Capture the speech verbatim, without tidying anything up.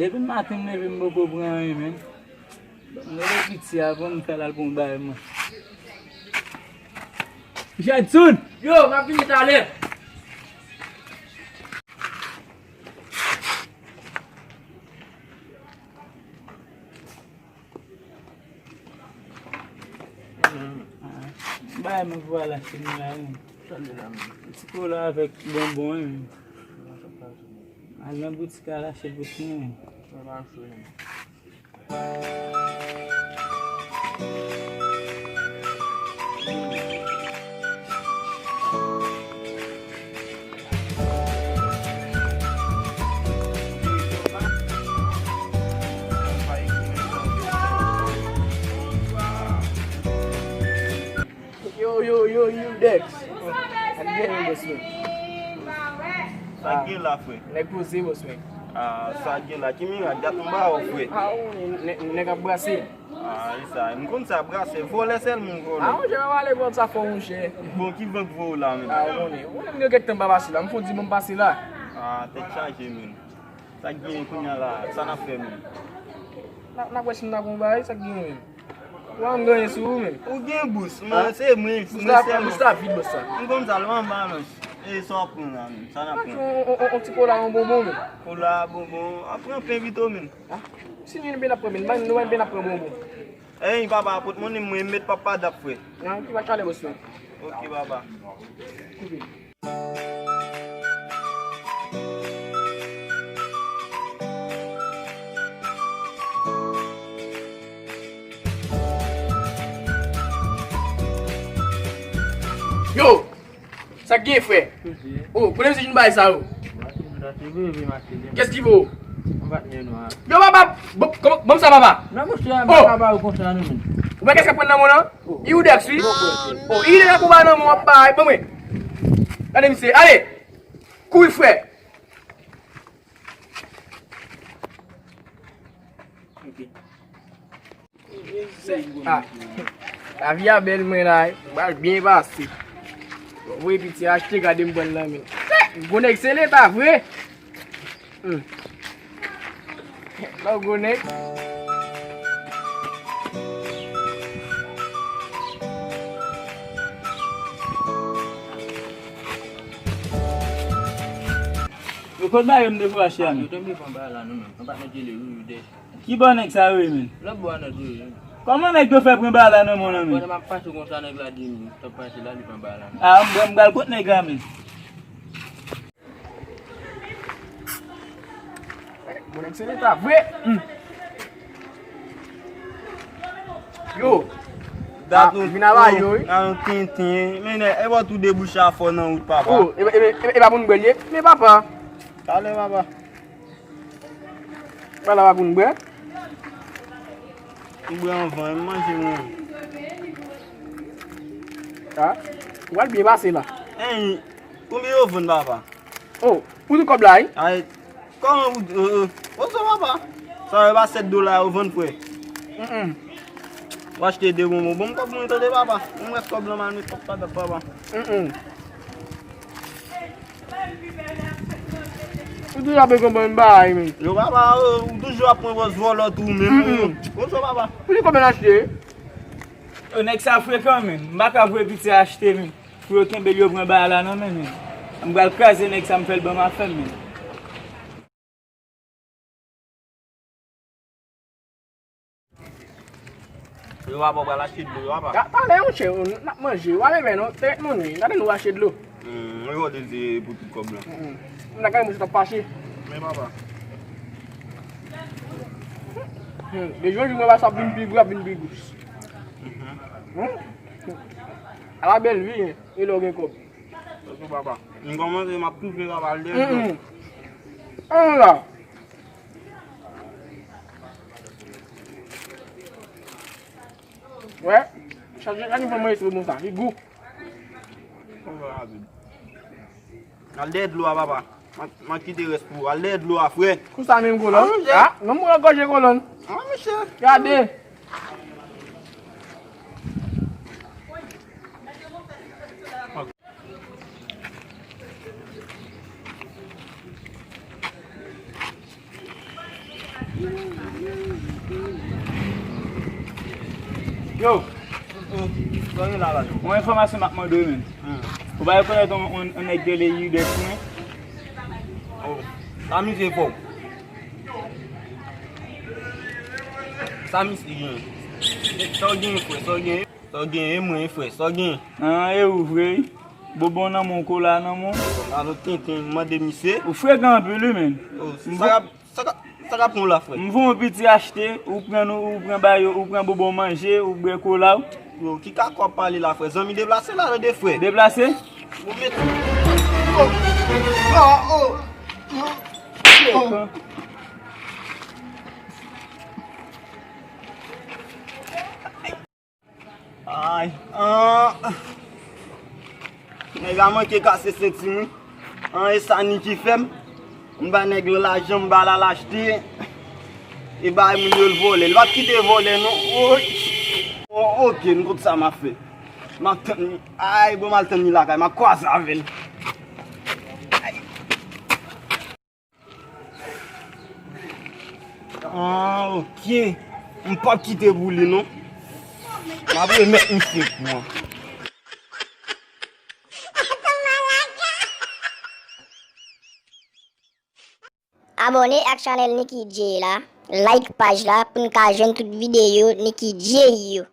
Depi maten m leve, m poko pran anyen, menm. Ban m rele piti a, pou m fè l al pran yon bagay mwen. Jadson! Yo, m ap vini talè. Bay mwen pou al achte nou la, wi. Ti kola avèk bonbon, wi. Al nan boutik al achte pou timoun. Yo, yo, yo, yo, Dex. Sa k gen, bòs mwen? Sa k gen la, frè? Nèg poze, bòs mwen. Ah, sa k gen la? Ki mirak? Dat m pa wè w, frè. Ah, ou, nè-, nèg ap brase. Ah, e sa. M konn sa, brase. Vòlè sèlman, vòlè. Ah, monchè, pa pale kòm sa fò, monchè. Bon, ki van k voye w la, menm? Ah, ou konnen. Ou konnen m gen kèk tan m pa pase la. M fon di bon m pase la. Ah, tèt chaje, menm. Sa k gen kounye a la? Sa n ap fè, menm? N a, n ap wè si n ta konn bagay, sa k gen, menm? Ou pa gen anyen sou ou, menm. Ou gen bous, mwen, se mwen, mous mwen la, sèlman. Bous la vid, bòs la. M konn sa, lè w anba non. E sa w ap pran la, menm? Sa n ap pran? On, on, on, on ti kola, on bonbon, menm. Kola, bonbon, ap pran pen pito, menm. Ah, si nou yen pen n ap pran, menm. Ban nou yen pen n ap pran bonbon. Ey, papa, pot monnen mwen, met papa dap, frè. Nan, ki va chalè, bòs la. Ok, papa. Yo! Sa k gen, frè? Oh, kote misye jwenn bagay sa yo? Kès ki voye w? Yo, papa, bon, kòman, ban m sa, papa. Non, monchè, m pa ka ba yo konsa, non, menm. Ou wè kès k ap pran nan men w lan? Iudex, wi. Oh, Iudex ap pran nan men w, ap bay, ban mwen. Gade misye, ale. Kouri, frè. Ah, lavi a bèl, mwen la, m pral byen pase. Bon, voye piti a achte, gade m pran nan men l. Gwo nèg se leta vre. Hmm. Lò gwo nèg. Yo, kot bagay yo m te fè achte a, menm? Yo te vle pran bagay la, non, menm. An pa mete le wi, wi, de. Ki bò nèg sa yo ye, menm? Lòt bò a nèg yo ye. Kòman nèg yo fè pran bagay la nan men w lan, menm? Pandan m ap pase konsa, nèg la di m, t ap pase la, li pran bagay la, menm. Ah, m, m pral kot nèg la, menm. Bon, nèg se leta vre. Hmm. Yo. Dat nou vin ava yo, wi. Nan yon tintin. Men, e bò tou debouche a fò nan wout, papa. Oh, e, e, e, e pa pou n bwè l ye? Men, papa. Talè, papa. Ba la pa pou n bwè. M bwè anvan, m manje mwen. Ha? W al byen pase la. Hey, konbyen yo vann, papa? Oh, ou di kòb la, wi? Ay, kòman ou di, euh, euh, ozo, papa? Sa yo pa sèt dola yo vann, frè. Mm, mm. W achte de bonbon. Bon, m kòb mwen tande, papa. Mwen rès kòb lan mal met kòb pa dat, papa. Mm, mm. Ou toujou ap konprann bagay, men. Yo, papa, ou, ou toujou ap pran pòz vòlò tou, menm. Mm, mm. Ozo, papa. Pou li konbyen achte? Yo, nèg sa frekan, menm. M pa ka voye piti achte, menm. Pou yo kenbe l, yo pran bagay la nan men, menm. M pral kraze nèg sa, m fè l ban m afè m, menm. Yo, papa, pral achte dlo, yo, papa. Ta-, talè, monchè, n ap manje. W a leve non, tèt moun, wi. Gade nou achte dlo. Hmm, mwen wè w te di pou tout kòb lan. Hmm. M ta gade monchè t ap fache. Men, papa. Hmm, de jou an jou, mwen wè sa ap vin pi gwo, ap vin pi gwo. Mhm. Hmm? Ala bèl vi, hein, e lè w gen kòb. Oke, papa. M kòmanse, m ap toufe, papa, al dèyè. Mm, mm. An la. Wè. Chaje, chaje fò mwen eseye bon sa. Li gou. Al dèyè dlo a, papa. M a, m a kite rès pou ou. Al dèyè dlo a, frè. Konsa menm, kolòn. Ah, monchè. Ah, non, mwen gòje kolòn. Ah, monchè. Gade. Yo, yon enfòmasyon m ap mande w, men. Ou pa rekonèt yon, yon, yon nèg ki rele Ides, men? Oh, sa misye fò. Sa misye gen? Sa w gen, frè? Sa w gen? Sa w gen, e mwen, frè? Sa w gen? An, e ou vre, wi. Bobon nan men w, kola nan men w. Alò, tenten, mande misye. Ou frekan anpil, wi, men. Oh, sa k ap, sa k ap, sa k ap pran w la, frè? M voye yon piti achte, ou pran nou, ou pran ba yo, ou pran bobon manje, ou bwè kola w. Yo, ki kaka w ap pale la, frè? Zanmi deplase la, tande, frè. Deplase? Bon, men, oh, oh, oh, oh. Ay, an. Nèg la manke kase senti m, wi. An, e sa Niki fè m. M ba nèg lan lajan, m ba l al achte. E bay moun yo l vòlè. L p ap kite vòlè, non. Woy. O-, oke, m konn sa m ap fè. M ap tann li. Ay, bon, m al tann li lakay, m ap kwaze avè l. Ah, oke. M p ap kite pou li, non. M ap remèt misye kou an. Abòne ak chanèl Nicky Jay la, like paj la pou n ka jwenn tout videyo Nicky Jay yo.